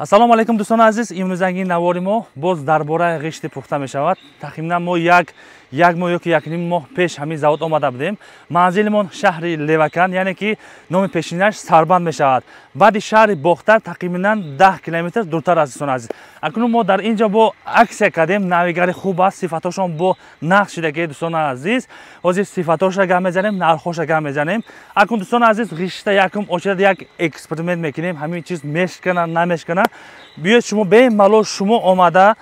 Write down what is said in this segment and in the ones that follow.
Ассалому алайкум дӯстони азиз, имрӯзанги навори мо боз дар бораи ғишти пухта мешавад. Тахминан мо як моҳ ёки 1,5 моҳ пеш ҳамин завод омада будем. Манзилимон шаҳри Левакан, яъне ки номи пешинаш Сарбанд мешавад. Баъди шаҳри Бохтар тақрибан 10 километр дуртар аст дӯстони азиз. Акнун мо дар ин ҷо бо аксия кардем, навигари хуб аст, сифатошон бо нақш шидаги дӯстони азиз. Ҳозир сифатошро гап мезанем, нархҳошро гап мезанем. Акнун дӯстони азиз, ғишта якум очерад як эксперимент мекунем, ҳамин чиз мешкана, намешкана. Биёед шумо бемалол шумо омада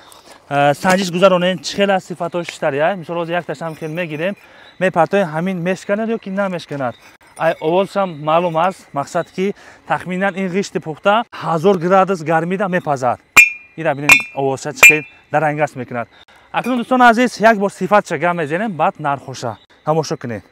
санҷиш гузаронед, чӣ хел аст сифатош читария. Мисол ҳозир якташам хел мегирем, мепартоем, ҳамин мешканад ё ки намешканад. Ай овозшам маълум аст, мақсад ки тахминан ин ғишти пухта 1000 градус гармида мепазад. Ира бинем овозша чӣ хел дарангас мекунад. Акнун дӯстони азиз, як бор сифатша гап мезанем, баъд нархоша тамошо кунед.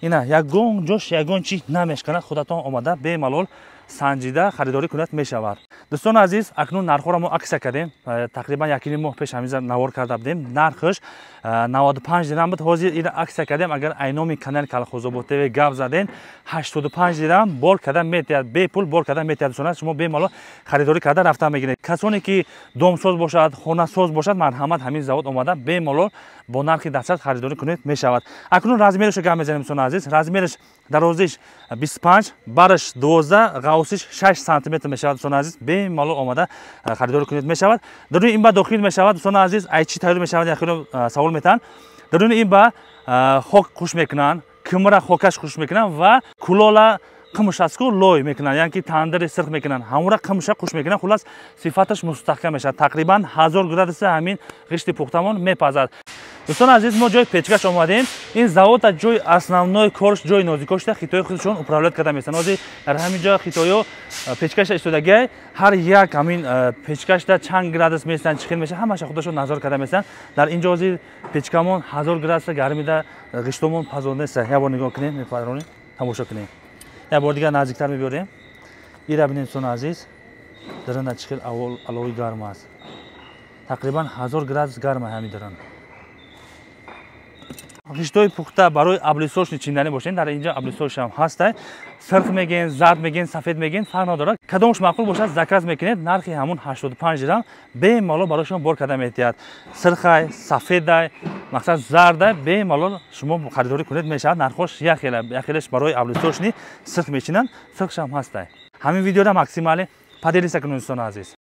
Ина ягон ҷош ягон чи намешканад, худатон омада бемалол санҷида харидорӣ кунад мешавад. Дӯстони азиз, акнун нархҳоро мо аксия кардем. Тақрибан 1,5 моҳ пеш ҳамин навор карда будем. Нархш 95 дирам буд. Ҳозир ира аксия кардем. Агар айноми канали Колхозобод ТВ гап заден, 85 дирам бор карда метиҳад, бепул бор карда метиҳад. Дӯстони азиз, шумо бемалол харидорӣ карда рафта мегиред. Касоне ки домсоз бошад, хонасоз бошад, марҳамат ҳамин завод омада бемалол бо нархи дастраст харидорӣ кунед мешавад. Акнун размерашро гап мезанем дӯстони азиз. Размераш дарозиш 25, бараш 12, ғавсиш 6 сантиметр мешавад дӯстони азиз. Бемалол омада харидорӣ кунед мешавад. Даруни ин ба дохил мешавад дӯстони азиз. Ай чӣ тайёр мешавад, яхело савол метаҳанд. Даруни ин ба хок хуш мекунанд, кимра хокаш хуш мекунанд ва кулола қимшаску лой мекунанд, яъне ки тандири сирх мекунанд, ҳамура қимша хуш мекунанд. Хулас сифаташ мустаҳкам мешавад. Тақрибан 1000 градуса ҳамин ғишти пухтамон мепазад. Дӯстони азиз, мо ҷои печкаш омадем. Ин завод ҷои основной корш, ҷои нозикошта хитои худшон управлять карда местанд. Ҳозир дар ҳамин ҷо хитоё печкаша истодагиай, ҳар як ҳамин печкашда чанд градус местанд, чӣ хел мешавад, ҳамаша худашон назор карда местанд. Дар ин ҷо ҳозир печкамон 1000 градуса гармида ғиштомон пазондаест. Як бор нигоҳ кунем, мепаронем, тамошо кунем. Як бор дигар наздиктар мебиёрем. Ира бинем дӯстони азиз, даранда чӣ хел алови гарм аст. Тақрибан 1000 градус гарм аст ҳамин даранда. Ғиштои пухта барои аблисошни чинданӣ бошед, дар инҷо аблисошам ҳаст. Сирх мегӯен, зард мегӯен, сафед мегӯен, фарқ надорад. Кадомш маъқул бошад, заказ мекунед, нархи ҳамун 85 дирам бемалол барои шумо бор карда метиҳад. Сирхай, сафедай, мақсад зардай, бемалол шумо харидорӣ кунед мешавад. Нархош як хелаш барои аблисошни сирх мечинанд, сирхшам ҳастай. Ҳамин видеода максимале поделиться кунед дӯстони азиз.